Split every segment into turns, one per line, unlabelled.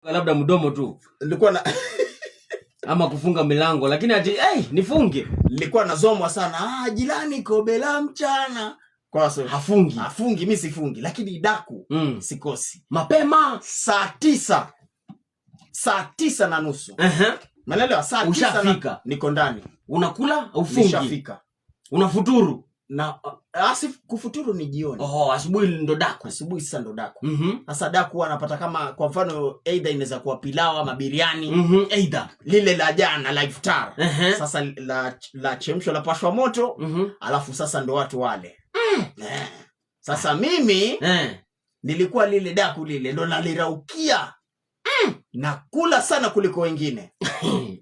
Labda mdomo tu
Nilikuwa na
ama kufunga milango, lakini ati hey, nifunge.
Nilikuwa nazomwa sana. Ah, jirani kobe la mchana. Kwa so,
Hafungi.
Hafungi, mi sifungi, lakini daku sikosi.
Mapema.
Saa 9, saa 9:30. Umeelewa? Saa 9
Ushafika.
Niko ndani.
Unakula ufungi.
Nishafika.
Unafuturu.
Na asi kufuturu ni jioni.
Oh, asubuhi ndo daku.
Asubuhi sasa ndo daku. Sasa daku huwa anapata kama kwa mfano either inaweza kuwa pilau ama biriani.
Either.
Lile la jana la iftar. Sasa la chemshwa, la pashwa moto, alafu sasa ndo watu wale. Eh. Sasa mimi nilikuwa lile daku lile ndo naliraukia. Nakula sana kuliko wengine.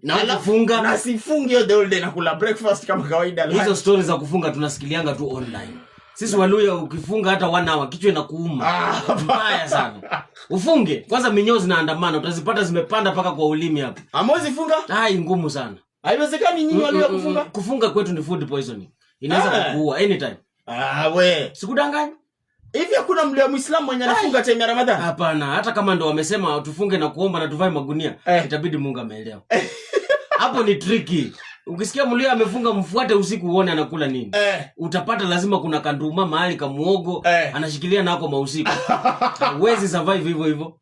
Na ukifunga
Na sifungi hiyo the whole day, nakula breakfast kama kawaida, lunch.
Hizo stories za kufunga tunasikilianga tu online. Sisi Waluya ukifunga hata one hour kichwa inakuuma.
Ah,
Mbaya sana. Ufunge. Kwanza minyoo zinaandamana, utazipata zimepanda mpaka kwa ulimi hapo.
Hamwezi funga?
Ai, ngumu sana.
Haiwezekani nyinyi Waluya kufunga?
Kufunga kwetu ni food poisoning. Inaweza kukuua anytime.
Ah, we.
Sikudanganya.
Hivi hakuna Mluya Muislamu mwenye anafunga time ya Ramadhani?
Hapana, hata kama ndo wamesema tufunge na kuomba na tuvae magunia, itabidi Mungu ameelewa. Hapo ni tricky. Ukisikia Mluya amefunga, mfuate usiku uone anakula nini. Utapata lazima kuna kanduma mahali kamuogo anashikilia nako mausiku. Huwezi survive hivyo hivyo.